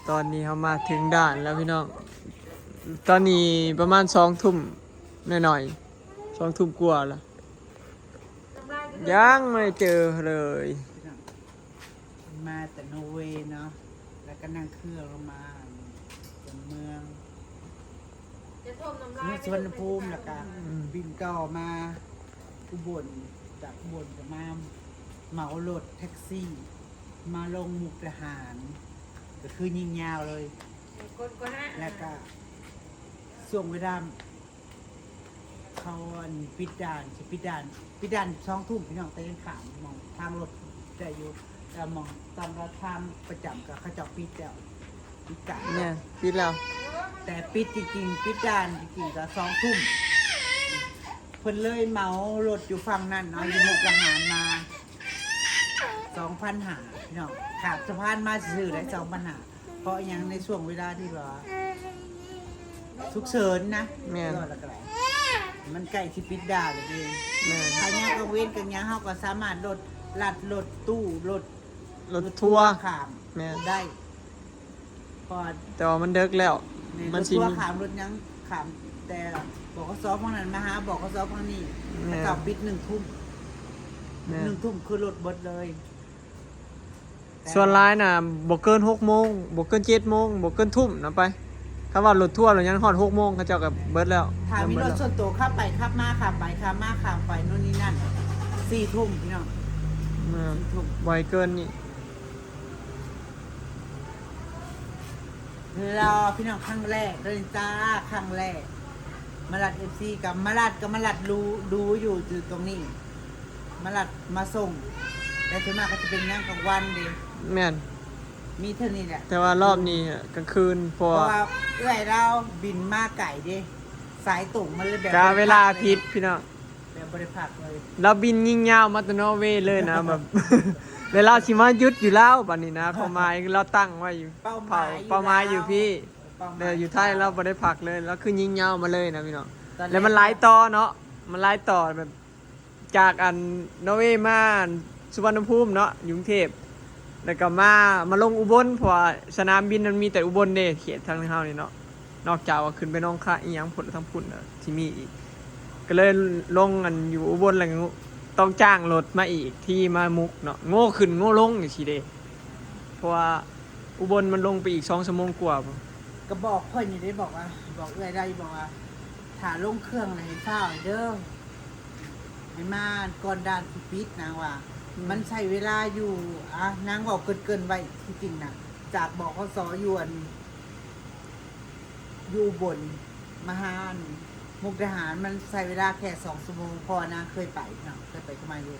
ຕອນນີ້ເຮົາມາເຖິງດ່ານແລ້ວພີ່ນ້ອງ. ຕອນນີ້ປະມານສອງທຸ່ມໜ້ອຍໆ ສອງທຸ່ມກວ່າລະ ຍັງບໍ່ເຈີເລີຍ. ມາແຕ່ນໍເວເນາະ ແລ້ວກໍນັ່ງເຄື່ອງລົງມາດອນເມືອງ ເມືອງສຸວັນນະພູມ ແລ້ວກໍ ອືມ ບິນຕໍ່ມາອຸບົນ ຈາກອຸບົນກໍມາເໝົາລົດແທັກຊີມາລົງມຸກດາຫານ ກໍຄືຍິງຍາວເລີຍ. ແລ້ວກໍຊ່ວງເວລາ ເຂົາອັນປິດດ່ານ ຊິປິດດ່ານ ປິດດ່ານສອງທຸ່ມພີ່ນ້ອງ ແຕ່ຍັງຂ້າມໝ່ອງທາງລົດໄດ້ຢູ່ ແຕ່ໝ່ອງຕາມລາທາງປະຈຳກໍເຂົາເຈົ້າປິດແລ້ວ ປິດການ ແມ່ນ ປິດແລ້ວ. ແຕ່ປິດຈິງໆ ປິດດ່ານຈິງໆກໍສອງທຸ່ມ ເພິ່ນເລີຍເໝົາລົດຢູ່ຝັ່ງນັ້ນເນາະ ຢູ່ມຸກດາຫານມາ ສອງພັນຫ້າ ພີ່ນ້ອງ ຂ້າມສະພານມາຊື່ໆ ໄດ້ສອງພັນຫ້າ ເພາະຫຍັງ ໃນຊ່ວງເວລາທີ່ວ່າສຸກເສີນນະ ແມ່ນ ວ່າແລ້ວກໍໄດ້ ມັນໃກ້ຊິປິດດ່ານແລ້ວເດ້ ແມ່ນ ຖ້າຍາມກາງເວັນກາງຫຍັງ ເຮົາກໍສາມາດລົດລັດ ລົດຕູ້ ລົດ ລົດທົວ ລົດທົວຂ້າມ ແມ່ນ ໄດ້ ເພາະ ແຕ່ວ່າມັນເດິກແລ້ວ ແມ່ນ ມັນຊິ ລົດທົວຂ້າມ ລົດຫຍັງຂ້າມ ແຕ່ ບຂສ ຝັ່ງນັ້ນມາຫາ ບຂສ ຝັ່ງນີ້ ແມ່ນ ເຂົາເຈົ້າປິດໜຶ່ງທຸ່ມ ແມ່ນ ໜຶ່ງທຸ່ມຄືລົດເບິດເລີຍ. ສ່ວນຫຼາຍນະ ບໍ່ເກີນຫົກໂມງ ບໍ່ເກີນເຈັດໂມງ ບໍ່ເກີນທຸ່ມນະໄປ. ຄັນວ່າລົດທົວ ລົດຫຍັງ ຮອດຫົກໂມງ ເຂົາເຈົ້າກໍເບິດແລ້ວ ຖ້າມີລົດສ່ວນໂຕຂັບໄປຂັບມາ ຂ້າມໄປຂ້າມມາ ຂ້າມໄປໂນ່ນນີ້ນັ້ນ ສີ່ທຸ່ມ ພີ່ນ້ອງ ແມ່ນ ສີ່ທຸ່ມ ບໍ່ໃຫ້ເກີນນີ້. ລາວ ພີ່ນ້ອງ ຄັ້ງແລກເລີຍຈ້າ ຄັ້ງແລກ ມາລັດ ເອັຟຊີ ກັບມາລັດ ກໍມາລັດ ດູ ດູຢູ່ ຢູ່ຕົງນີ້ ມາລັດມາສົ່ງ ແຕ່ສ່ວນມາກກໍຈະເປັນຍາມກາງວັນເດ້ ແມ່ນ ມີເທົ່ານີ້ແຫຼະ. ແຕ່ວ່າລອບນີ້ກາງຄືນ ເພາະ ເພາະວ່າເອື້ອຍລາວບິນມາໄກເດ້ ສາຍຕົງ ມັນເລີຍແບບ ກະເວລາຜິດ ພີ່ນ້ອງ ແບບບໍ່ໄດ້ພັກເລີຍ. ລາວບິນຍິງຍາວມາແຕ່ນໍເວເລີຍນະ ແບບ ແລ້ວລາວຊິມາຢຸດຢູ່ລາວບັດນີ້ນະ ຄວາມໝາຍລາວຕັ້ງໄວ້ຢູ່ ເປົ້າໝາຍຢູ່ ເປົ້າໝາຍຢູ່ພີ້ ເປົ້າໝາຍ ແຕ່ຢູ່ໄທລາວບໍ່ໄດ້ພັກເລີຍ ລາວຄືຍິງຍາວມາເລີຍນະ ພີ່ນ້ອງ. ແລ້ວມັນຫຼາຍຕໍ່ເນາະ ມັນຫຼາຍຕໍ່ແບບ ຈາກອັນນໍເວມາອັນສຸວັນນະພູມເນາະ ຢູ່ກຸງເທບ ແລ້ວກໍມາ ມາລົງອຸບົນ ເພາະວ່າສະໜາມບິນມັນມີແຕ່ອຸບົນເດ້ ເຂດທາງເຮົານີ້ເນາະ ນອກຈາກວ່າຂຶ້ນໄປໜອງຄາຍອີ່ຫຍັງພຸ້ນ ທາງພຸ້ນນະ ທີ່ມີອີກ ກໍເລີຍລົງອັນຢູ່ອຸບົນ ແລ້ວກໍຕ້ອງຈ້າງລົດມາອີກ ທີ່ມາມຸກເນາະ ໂງ່ຂຶ້ນໂງ່ລົງຈັ່ງຊີ້ເດ້ ເພາະວ່າອຸບົນມັນລົງໄປອີກສອງຊົ່ວໂມງກວ່າພຸ້ນ. ກໍບອກເພິ່ນຢູ່ເດ້ ບອກວ່າ ບອກເອື້ອຍລາວຢູ່ ບອກວ່າ ຖ້າລົງເຄື່ອງແລ້ວໃຫ້ຟ້າວເດີ ໃຫ້ມາກ່ອນດ່ານຊິປິດ ນາງວ່າ ອືມ ມັນໃຊ້ເວລາຢູ່ ອາ ນາງເວົ້າເກີນໆໄວ້ ທີ່ຈິງນະ ຈາກ ບຂສ ຢູ່ອັນ ຢູ່ອຸບົນມາຫາອັນມຸກດາຫານ ມັນໃຊ້ເວລາແຄ່ສອງຊົ່ວໂມງ ເພາະວ່ານາງເຄີຍໄປເນາະ ເຄີຍໄປກັບມາຢູ່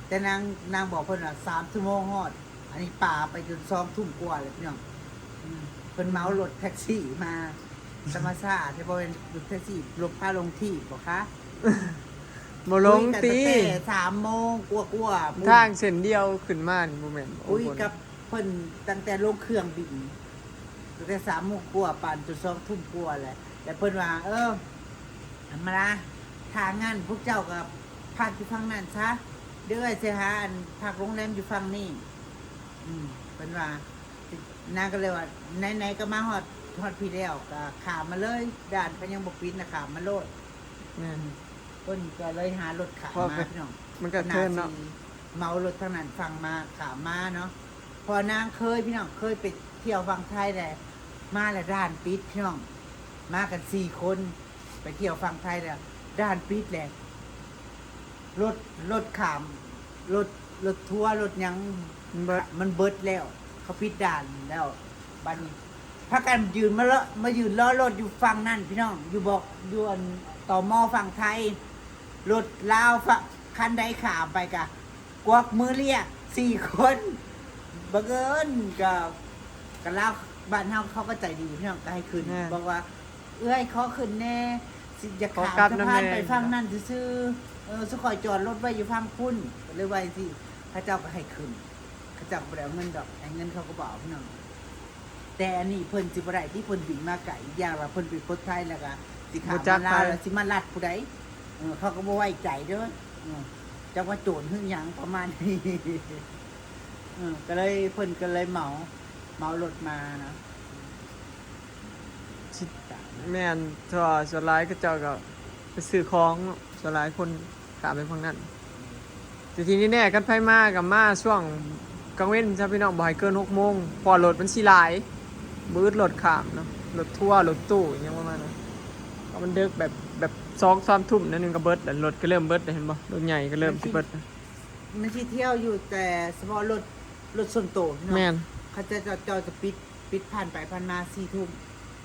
ແຕ່ນາງ ນາງບອກເພິ່ນວ່າສາມຊົ່ວໂມງຮອດ. ອັນນີ້ປາໄປຈົນສອງທຸ່ມກວ່າແລ້ວ ພີ່ນ້ອງ ອືມ ເພິ່ນເໝົາລົດແທັກຊີມາ ທຳມະຊາດ ແຕ່ບໍ່ແມ່ນລົດແທັກຊີ ລົດພາລົງທີ່ບໍຄະ? ບໍ່ລົງຕິ ຄຸຍກັນຕັ້ງແຕ່ສາມໂມງກວ່າໆພຸ້ນ ທາງເສັ້ນດຽວຂຶ້ນມານີ້ບໍ່ແມ່ນ ຄຸຍກັບເພິ່ນຕັ້ງແຕ່ລົງເຄື່ອງບິນ ຕັ້ງແຕ່ສາມໂມງກວ່າ ປານຈົນສອງທຸ່ມກວ່າແຫຼະ ແລ້ວເພິ່ນວ່າ ເອີ ອຳມາລາ ຖ້າຊັ້ນພວກເຈົ້າກໍພັກຢູ່ທາງນັ້ນຊະ ດຽວເອື້ອຍຊິຫາອັນພັກໂຮງແຮມຢູ່ຝັ່ງນີ້ ອືມ ເພິ່ນວ່າ ນາງກໍເລີຍວ່າ ໄຫນໆກໍມາຮອດ ຮອດພີ້ແລ້ວ ກໍຂ້າມມາເລີຍ ດ່ານກໍຍັງບໍ່ປິດນະ ຂ້າມມາໂລດ ແມ່ນ ເພິ່ນກໍເລີຍຫາລົດຂ້າມມາ ເພາະ ພີ່ນ້ອງ ມັນກໍເທີນເນາະ ເໝົາລົດທາງນັ້ນຝັ່ງມາ ຂ້າມມາເນາະ ເພາະນາງເຄີຍ ພີ່ນ້ອງ ເຄີຍໄປທ່ຽວຝັ່ງໄທແລ້ວ ມາແລ້ວດ່ານປິດ ພີ່ນ້ອງ ມາກັນສີ່ຄົນ ໄປທ່ຽວຝັ່ງໄທແລ້ວ ດ່ານປິດແຫຼະ ລົດ ລົດຂ້າມ ລົດ ລົດທົວ ລົດຫຍັງ ມັນເບິດ ມັນເບິດແລ້ວ ເຂົາປິດດ່ານແລ້ວ ບັດນີ້ພາກັນຢືນມາເລາະ ມາຢືນລໍລົດຢູ່ຝັ່ງນັ້ນ ພີ່ນ້ອງ ຢູ່ ບໍ່ ຢູ່ອັນ ຕມ ຝັ່ງໄທ ລົດລາວ ຄ- ຄັນໃດຂ້າມໄປກະ ກວັກມືລຽກສີ່ຄົນ ບັງເອີນກໍ ກໍລາວ ບ້ານເຮົາເຂົາກໍໃຈດີ ພີ່ນ້ອງ ກໍໃຫ້ຂຶ້ນ ແມ່ນ ບອກວ່າ ເອື້ອຍ ຂໍຂຶ້ນແດ່ ຊິຢາກຂ້າມສະພານໄປຝັ່ງນັ້ນຊື່ໆ ເອີ ສຸຂ້ອຍຈອດລົດໄວ້ຢູ່ຝັ່ງພຸ້ນ ກໍເລີຍວ່າຈັ່ງຊີ້ ເຂົາເຈົ້າກໍໃຫ້ຂຶ້ນ ເຂົາເຈົ້າກໍບໍ່ໄດ້ເອົາເງິນດອກ ໃຫ້ເງິນເຂົາກໍບໍ່ເອົາ ພີ່ນ້ອງ. ແຕ່ອັນນີ້ເພິ່ນຊິບໍ່ໄດ້ຕິ ເພິ່ນບິນມາໄກ ອີກຢ່າງວ່າເພິ່ນເປັນຄົນໄທ ແລ້ວກໍຊິຂ້າມມາລາວ ແລ້ວຊິມາລັດຜູ້ໃດ ເອີ ເຂົາກໍບໍ່ໄວ້ໃຈເດີ ເອີ ຈັກວ່າໂຈນຄືຫຍັງປະມານນີ້ ເອີ ກໍເລີຍ ເພິ່ນກໍເລີຍເໝົາ ເໝົາລົດມານະ ຊິ ແມ່ນ ເພາະວ່າສ່ວນຫຼາຍເຂົາເຈົ້າກໍໄປຊື້ຂອງເນາະ ສ່ວນຫຼາຍຄົນຂ້າມໄປຝັ່ງນັ້ນ. ແຕ່ທີ່ແນ່ໆ ຄັນໃຜມາກໍມາຊ່ວງກາງເວັນຊະພີ່ນ້ອງ ບໍ່ໃຫ້ເກີນຫົກໂມງ ເພາະວ່າລົດມັນຊິຫຼາຍ ບໍ່ອຶດລົດຂ້າມເນາະ ລົດທົວ ລົດຕູ້ ອີ່ຫຍັງປະມານນັ້ນ. ເພາະມັນເດິກແບບ ແບບສອງສາມທຸ່ມ ໜ້ອຍໜຶ່ງກໍເບິດແລ້ວ ລົດກໍເລີ່ມເບິດແລ້ວ ເຫັນບໍ່ ລົດໃຫຍ່ກໍເລີ່ມຊິເບິດແລ້ວ. ມັນຊິທ່ຽວຢູ່ແຕ່ສະເພາະລົດ ລົດສ່ວນໂຕເນາະ. ແມ່ນ ເຂົາເຈົ້າ ເຈົ້າຈະປິດ ປິດຜ່ານໄປຜ່ານມາສີ່ທຸ່ມ.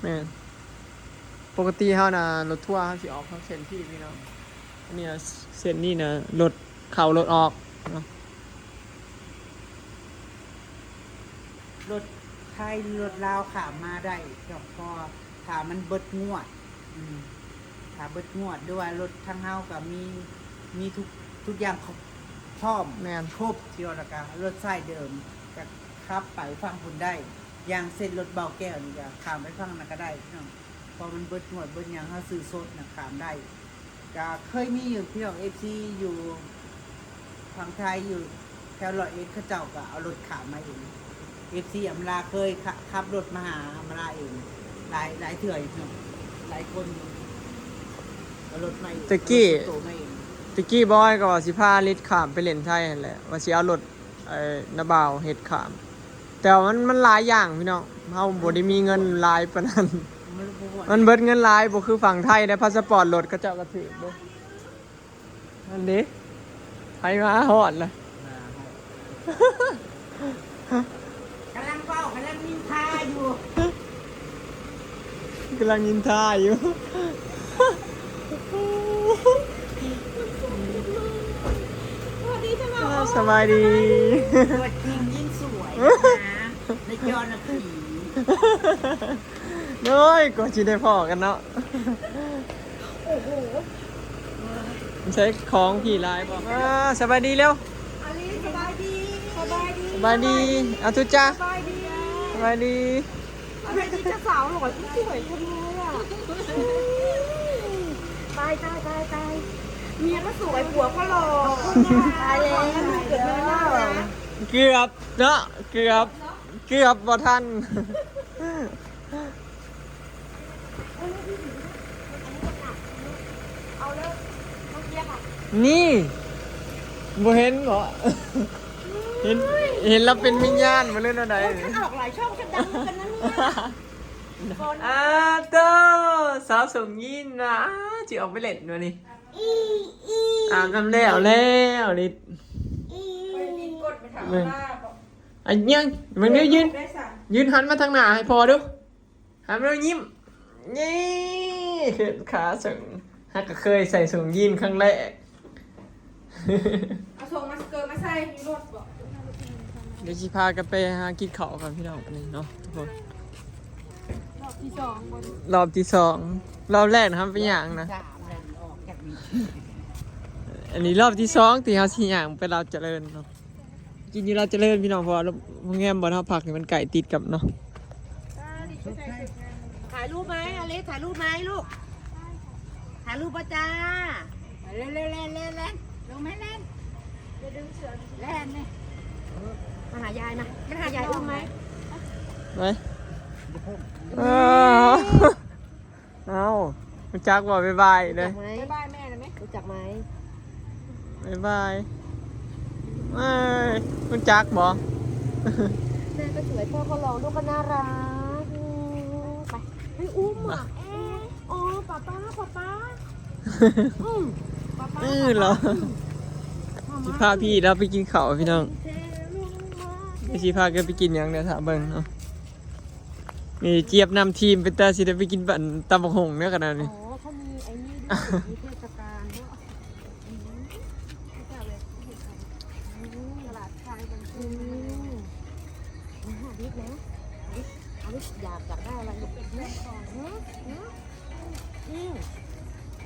ແມ່ນ ປົກກະຕິເຮົານະ ລົດທົວເຮົາຊິອອກທາງເສັ້ນພີ້ພີ່ນ້ອງ. ອັນນີ້ນະ ເສັ້ນນີ້ນະ ລົດເຂົ້າລົດອອກເນາະ. ລົດໄທ ລົດລາວຂ້າມມາໄດ້ ເພາະ ເພາະຖ້າມັນເບິດງວດ ອືມ ຖ້າເບິດງວດ ຫຼືວ່າລົດທາງເຮົາກໍມີ ມີທຸກ ທຸກຢ່າງ ຄ- ພ້ອມ ແມ່ນ ຄົບ ທີ່ວ່າ ແລ້ວກໍລົດສາຍເດີມກໍຂັບໄປຝັ່ງພຸ້ນໄດ້. ຢ່າງເຊັ່ນລົດເບົາແກ້ວນີ້ກໍຂ້າມໄປຝັ່ງນັ້ນກໍໄດ້ພີ່ນ້ອງ ເພາະມັນເບິດງວດເບິດຫຍັງ ເຮົາຊື້ສົດນະ ຂ້າມໄດ້. ກະເຄີຍມີຢູ່ພີ່ນ້ອງ ເອັຟຊີ ຢູ່ຝັ່ງໄທ ຢູ່ແຖວຮ້ອຍເອັດ ເຂົາເຈົ້າກະເອົາລົດຂ້າມມາເອງ. ເອັຟຊີ ອຳມາລາເຄີຍ ຂະ ຂັບລົດມາຫາອຳມາລາເອງ ຫຼາຍ ຫຼາຍເທື່ອຢູ່ພີ່ນ້ອງ ຫຼາຍຄົນຢູ່ ເອົາລົດມາເອງ ແຕ່ກີ້ ເອົາລົດສ່ວນໂຕມາເອງ. ແຕ່ກີ້ບອຍກໍວ່າຊິພາລິດຂ້າມໄປຫຼິ້ນໄທຫັ້ນແຫຼະ ວ່າຊິເອົາລົດ ໄອ້ນ້າບ່າວເຮັດຂ້າມ ແຕ່ວ່າມັນ ມັນຫຼາຍຢ່າງພີ່ນ້ອງ ເຮົາບໍ່ໄດ້ມີເງິນຫຼາຍປານນັ້ນ. ມັນບໍ່ ມັນເບິດເງິນຫຼາຍ ບໍ່ຄືຝັ່ງໄທເດ້ ພາສະປອດລົດເຂົາເຈົ້າກໍຖືກເດ້. ນັ້ນເດ້ ໃຜມາຮອດລະ ກຳລັງເວົ້າ ກຳລັງນິນທາຢູ່. ກຳລັງນິນທາຢູ່. ສະຫວັດດີ ສະຫວັດດີ ສະຫວັດດີ. ຕົວຈິງຍິ່ງສວຍນະ ໃນຈໍນະຜີ. ໂອ້ຍ ກວ່າຊິໄດ້ພໍ້ກັນເນາະ. ໂອ້ໂຫ ໃຊ້ຂອງພີ່ຫຼາຍບໍ່? ອ່າ ສະບາຍດີເລັວ. ອາລີ ສະບາຍດີ ສະບາຍດີ ສະບາຍດີ. ອາ ທຸຈາ ສະບາຍດີ ສະບາຍດີ. ທຳໄມມີແຕ່ສາວຫຼໍ່ ສວຍຈັງເລີຍອະ. ຕາຍ ຕາຍ ຕາຍ ຕາຍ. ເມຍກໍສວຍ ຜົວກໍຫຼໍ່. ຕາຍແລ້ວ ເກືອບເນາະ ເກືອບ ເກືອບບໍ່ທັນ. ນີ້ ບໍ່ເຫັນບໍ? ເຫັນ ເຫັນລາວເປັນວິນຍານບໍ່ ຫຼືແນວໃດ? ໂອ້ຍ ຄັນອອກຫຼາຍຊ່ອງ ຄັນດັງຄືກັນນະເນຍ. ອາໂຕ ສາວສົມຍິນນະ ອາ ຊິອອກໄປເຫຼັ້ນມື້ນີ້. ອາບນ້ຳແລ້ວ ແລ້ວນີ້. ໄປບິນກົດໄປຖາມລາບໍ? ອັນຍັງ ເບິ່ງດູ ຢືນ ຢືນຫັນມາທາງໜ້າໃຫ້ພໍ່ດູ. ຫາມາຍິ້ມ ເຢ້ ຂຶ້ນຂາເຊິ່ງ ຫາກະເຄີຍໃສ່ສົ້ງຢີນຄັ້ງແລກ. ເອົາສົ້ງມາສະເກີດມາໃສ່ຢູ່ລົດບໍ? ດຽວຊິພາກັນໄປຫາກິນເຂົ້າກ່ອນພີ່ນ້ອງ ອັນນີ້ເນາະທຸກຄົນ. ຮອບທີສອງ ຮອບທີສອງ. ຮອບແລກນະ ເຮົາໄປຍ່າງນະ. ອັນນີ້ຮອບທີສອງທີ່ເຮົາຊິຍ່າງໄປລາວຈະເລີນເນາະ. ກິນຢູ່ລາວຈະເລີນພີ່ນ້ອງ ເພາະວ່າໂຮງແຮມບ່ອນເຮົາພັກນີ້ມັນໃກ້ຕິດກັບເນາະ. ຖ່າຍຮູບໄໝ? ອາລິສ ຖ່າຍຮູບໄໝລູກ? ຖ່າຍຮູບບໍ່ຈ້າ? ເລັວໆ ແລ່ນໆ ແລ່ນ ລົງມາແລ່ນ ຢ່າດຶງເສືອ ແລ່ນນີ້. ມາຫາຍາຍມາ ມາຫາຍາຍອຸ້ມໄໝ? ໄປ ເອີ. ເອົ້າ ຮູ້ຈັກບໍ່? ບາຍບາຍເດີ ບາຍບາຍແມ່ໄດ້ໄໝ? ຮູ້ຈັກໄໝ? ບາຍບາຍ. ເອີຍ ຮູ້ຈັກບໍ່? ແມ່ກໍສວຍ ພໍ່ກໍຫຼໍ່ ລູກກໍໜ້າຮັກ. ອືມ ໄປ ເຮີ້ຍ ອຸ້ມອະ ເອ ໂອ ປາປ້າ ປາປ້າ. ອືມ ປາປ້າ ເອີ ເອີ ປາປ້າ ເອີ ອືມ ຊິພາພີ່ລາວໄປກິນເຂົ້າພີ່ນ້ອງ. ຊິພາກັນໄປກິນຫຍັງ ດຽວຖ້າເບິ່ງເນາະ. ນີ້ຈຽບນຳທີມ ເປັນຕາຊິໄດ້ໄປກິນ ອັນ ຕຳບັກຫຸ່ງເດີຂະໜາດນີ້. ອໍ ເຂົາມີໄອ້ນີ້ດ້ວຍ ມີເທດສະການດ້ວຍ. ອືມ ຕະຫຼາດໄທບັນ ອືມ ອາ ດິບນະ ດິບ ອາ ດິບ ຢາກ ຢາກໄດ້ອະໄລ ອືມ ອືມ ອືມ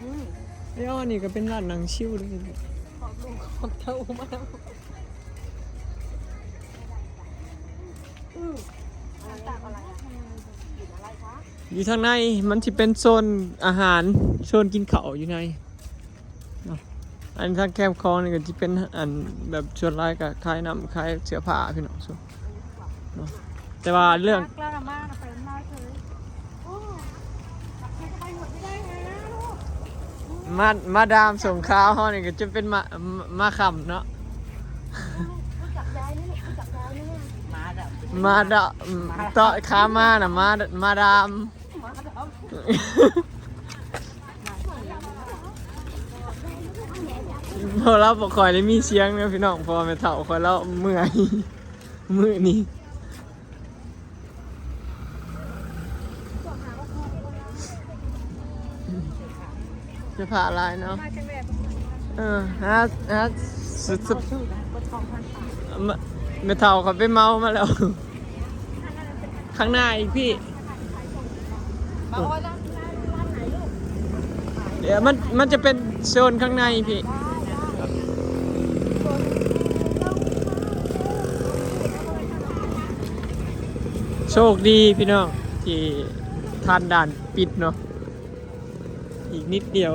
ອືມ. ເອີ ອັນນີ້ກໍເປັນຮ້ານນັ່ງຊິວເດ້. ຂອບລຸງຂອບເຕົ້າມາແລ້ວ. ອືມ ອັນນັ້ນຕາມອະໄລອະ? ກິນອະໄລຄະ? ຢູ່ທາງໃນມັນຊິເປັນໂຊນອາຫານ ໂຊນກິນເຂົ້າຢູ່ໃນເນາະ. ອັນທາງແຄມຂອງນີ້ກໍຊິເປັນ ອັນ ແບບສ່ວນຫຼາຍກໍຂາຍນ້ຳຂາຍເສື້ອຜ້າພີ່ນ້ອງເນາະ. ແຕ່ວ່າເລື່ອງ ແລ້ວນະ ມານະ ໄປນຳລາວເລີຍ. ໂອ້ ມາ ມາດາມສົງຄາວເຮົານີ້ກໍຈົນເປັນມາ ມາຄ່ຳເນາະ ມາດາມ ເຕາະຂາມານະ ມາ ມາດາມ ເພາະລາວບໍ່ຄ່ອຍໄດ້ມີສຽງເນາະພີ່ນ້ອງ ເພາະວ່າແມ່ເຖົ້າຂ້ອຍລາວເມື່ອຍ ມື້ນີ້ ສະພາບຫຼາຍເນາະ ເອີ ຫາ ຫາ ສະ ສະ ແມ່ເຖົ້າຂ້ອຍໄປເມົາມາແລ້ວ ຂ້າງໜ້າອີກພີ່ ເອີ ມັນ ມັນຈະເປັນໂຊນຂ້າງໃນພີ່ ໂຊກດີພີ່ນ້ອງ ທີ່ທ່ານດ່ານປິດເນາະ ອີກນິດດຽວ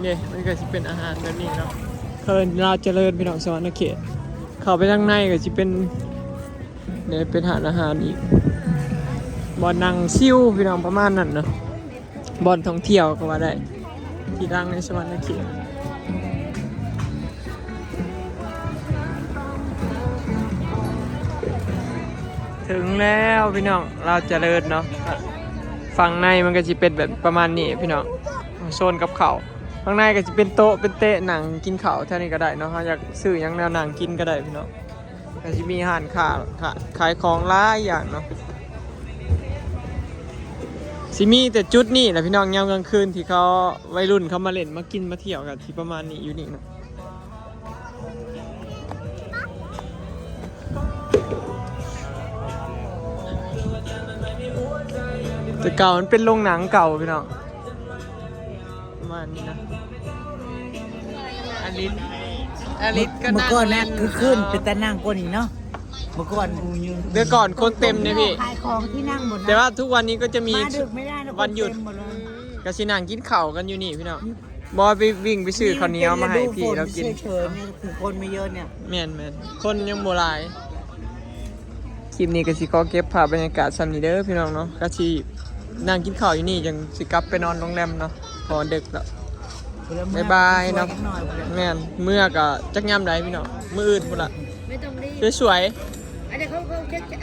ນີ້ມັນກໍຊິເປັນອາຫານແບບນີ້ເນາະ ເພິ່ນລາວຈະເລີນພີ່ນ້ອງ ສະຫວັນນະເຂດ ເຂົ້າໄປທາງໃນກໍຊິເປັນ ນີ້ເປັນຮ້ານອາຫານອີກ ບ່ອນນັ່ງຊິວພີ່ນ້ອງ ປະມານນັ້ນເນາະ ບ່ອນທ່ອງທ່ຽວກໍວ່າໄດ້ ທີ່ດັງໃນສະຫວັນນະເຂດ. ເຖິງແລ້ວພີ່ນ້ອງ ລາວຈະເລີນເນາະ ຝັ່ງໃນມັນກໍຊິເປັນແບບປະມານນີ້ພີ່ນ້ອງ ໂຊນກັບເຂົ້າ ຂ້າງໃນກໍຊິເປັນໂຕະເປັນເຕະນັ່ງກິນເຂົ້າແຖວນີ້ກໍໄດ້ເນາະ ເຮົາຢາກຊື້ຫຍັງແນວນັ່ງກິນກໍໄດ້ພີ່ນ້ອງ. ກໍຊິມີຮ້ານຄ້າ ຂາ ຂາຍຂອງຫຼາຍຢ່າງເນາະ ຊິມີແຕ່ຈຸດນີ້ແຫຼະພີ່ນ້ອງ ຍາມກາງຄືນທີ່ເຂົາ ໄວລຸ້ນເຂົາມາຫຼິ້ນມາກິນມາທ່ຽວ ກໍຊິປະມານນີ້ ຢູ່ນີ້ເນາະ ແຕ່ເກົ່າມັນເປັນໂຮງໜັງເກົ່າພີ່ນ້ອງ. ປະມານນີ້ນະ ອາລິດ ອາລິດກໍ ເມື່ອ ນັ່ງ ກ່ອນ ແລ່ ນະ ຄືຄືນ ເອີ ເປັນຕານັ່ງກວ່ານີ້ເນາະ ເມື່ອກ່ອນ ແຕ່ກ່ອນຄົນເຕັມເດ້ພີ່ ຂາຍຂອງທີ່ນັ່ງໝົດນະ ແຕ່ວ່າທຸກວັນນີ້ກໍຈະມີ ມາດຶກໄມ່ໄດ້ນະ ວັນຢຸດ ຄົນເຕັມໝົດເລີຍ ກໍຊິນັ່ງກິນເຂົ້າກັນຢູ່ນີ້ພີ່ນ້ອງ ບໍ່ໄປວິ່ງໄປຊື້ເຂົ້າໜຽວມາໃຫ້ພີ່ລາວກິນ ເສຍເສີຍນີ້ຄືຄົນໄມ່ເຢີະນີ້ ແມ່ນໆ ຄົນຍັງບໍ່ຫຼາຍ. ຄລິບນີ້ກໍຊິຂໍເກັບພາບບັນຍາກາດສ່ຳນີ້ເດີພີ່ນ້ອງເນາະ ກໍຊິນັ່ງກິນເຂົ້າຢູ່ນີ້ ຈັ່ງຊິກັບໄປນອນໂຮງແຮມເນາະ ເພາະວ່າເດິກແລ້ວ ບາຍບາຍເນາະ ແມ່ນ ເມື່ອກໍຈັກຍາມໃດພີ່ນ້ອງ ມື້ອື່ນພຸ້ນລະ ສວຍໆ ອັນນີ້ເຂົາ ເຂົາເຊັກ